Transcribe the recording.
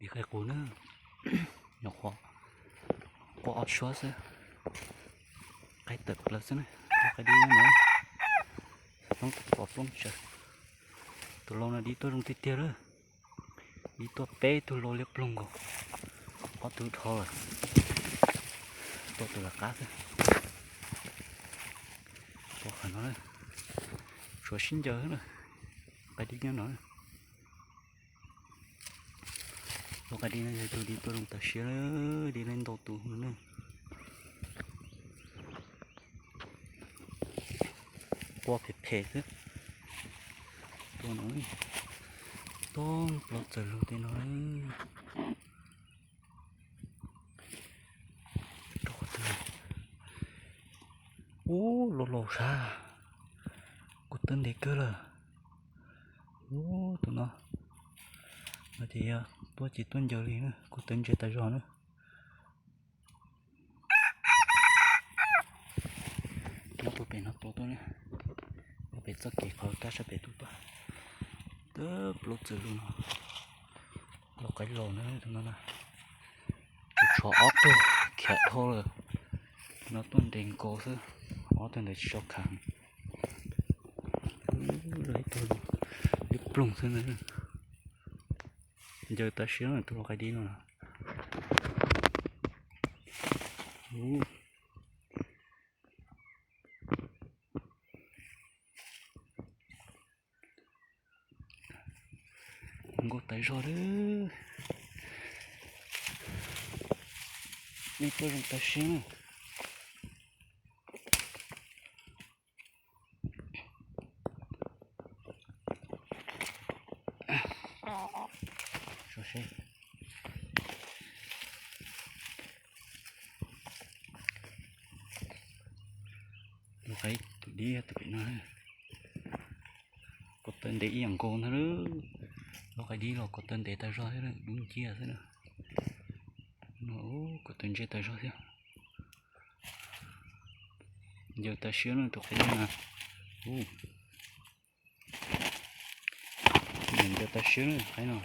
Qaib qus na, nyuam qhuav qua ob suab xwb, qaib tawm plaws xwb na, qaib dib nyob no, xov tooj pom plooj tsawv. Tus lau no dib tuaj zoo tiag tiag lawm, dib tuaj peb tug lau liab ploog nkaus, ob tug dhau lawm, tua tus lawv qab xwb. Tua qhov no, tshuav sib ncaws na, qaib dib nyob no. Lau qaib dib no yog tus dib tuaj zoo tas siab, dib leb ntau tus no na. Qua phem phem xwb. Tua no, tub plaub txawm lug tej no. Ub, laus laus sab, kuv tawb ntev kawg lawm. Ub, tus no, no ces yog tuaj ces tuaj ncaws li na, kuv tawb ntse tas zog na. Nyob puag pem no tua tuaj na, puag pem txoj kev qhov kab sab pem tuaj tuaj. Tub plaub txawm lug no, lau qaib laus na tus no na. Tshuav ob tug khiav dhau lawm, no tuaj nres nkaus xwb, ob tug ntawd tsis tshua khav. Ib tug liab ploog xwb na. Ncaws tas siab tus lau qaib dib no. Nkaus tas zog lawm. Nej tuaj zoo tas siab na. Lau qaib tus dib tus pem no, ko taw ntev ib yam nkaus ntag. Lau qaib dib los ko taw ntev tas zog thiab, dub nciab xwb na. No ko taw ntse tas zog thiab. Ncaws tas siab na tus qaib no na. Ncaws tas siab na qaib no.